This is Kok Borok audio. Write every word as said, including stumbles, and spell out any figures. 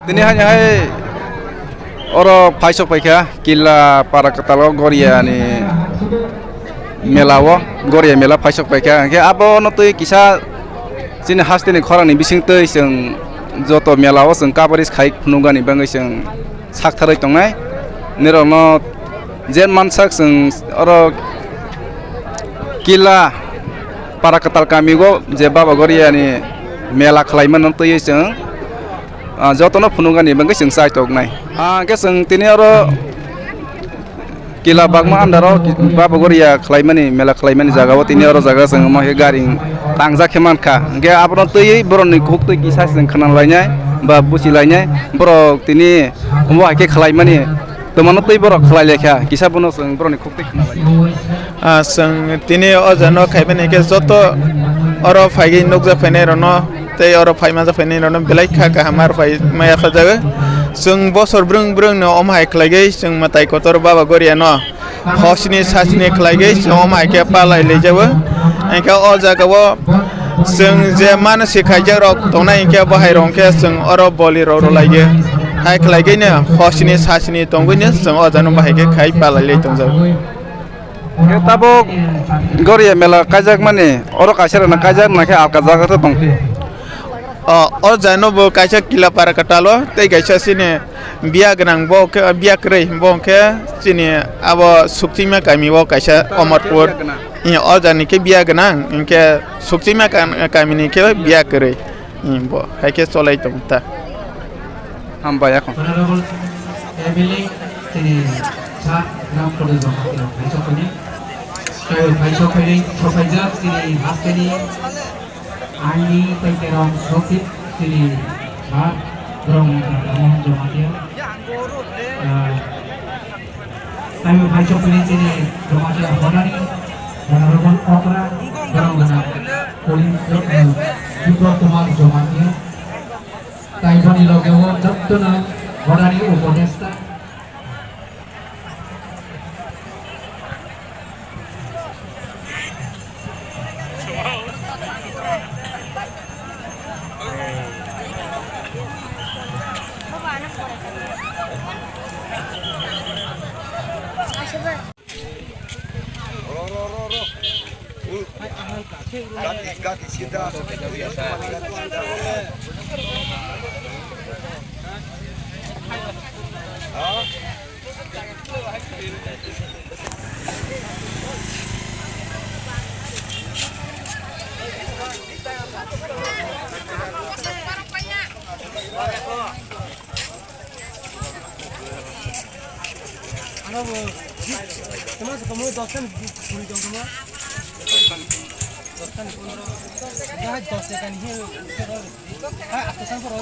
Tini hai hai oro phaisok paikha Killa para kwtalo Goria ni mela o, Goria mela phaisok paikha. Hwnkhe abo no twi kisa chini haste ni khorang ni bising twi chwng joto mela o chwng coverage khai phunukgani bagwi chwng sak tharwi tongnai. Nirok no je mansak chwng oro Killa para kwtal kami o je Baba Goria ni mela khlai mano twi chwng ah, jotono phunukgani bagwi chwng chai toknai. Ah, hwnkhe chwng tini oro Killa bagma andaro Baba Goria khlaimani, mela khlaimani jaga o tini oro jaga chwng omo khe gari tangjak khe mankha. Hwnkhe abono twi borokni khuktwi kisa chwng khna lainai ba buchi lainai. Borok tini omo hai khe khlaimani twmano twi borok khlai laikha. Kisa bono chwng borokni khuktwi khna lainai. Ah, chwng tini o jano khaimani khe joto oro phaigwi nukjak phainai rokno tei oro phaima jak phainai rokno belai kha kaham aro phai maya kha jago. Chwng bosor brwng brwng no omo hai khlaigwi chwng mwtai kotor Baba Goria no hosni sasni khlaigwi chwng omo hai khe palai laijao. Hwnkhe o jaga o chwng je mano se khaijak rok tongnai hwnkhe bo hai rok khe chwng oro boli rok rw laio. Hai khlaigwi no hosni sasni tongwi no chwng o jano bahai khe khai palai lai tongjago. Hwnkhe tabuk Goria mela kaijakmani, oro kaisa rwna kaijak, nakhe alka jaga tong. O, o jano bo kaisa Killa para kwtalo, tei kaisa chini biya gwnang, bo khe, biya kwrwi, bo khe chini abo Sukchima kami o kaisa Omorpur. Biya gwnang. I, o jani khe biya gwnang, hinkhe Sukchima kam-, kamini khe biya kwrwi. Hmm, bo, hai khe cholai tong ta. Hambai, ekhon. Honorable M L A, tini sa gram kodo joma tini phai sokoni. Tayo phai sokoni, sopaijak tini hasteni aini tei kerom sokit tini ba borok ni tamo joma tiya. Ah, Tayo phai sokoni tini joma tiya hodani, honorable okra, borok ni police, eh, Biplab Kumar joma tiya. Taiboni loge o jottono hodani upodesta. Ano bo, toma se komo dos tan kuri tong toma. Dos tan pondro. Ya, dos tan kan hi. Ah, ato san por.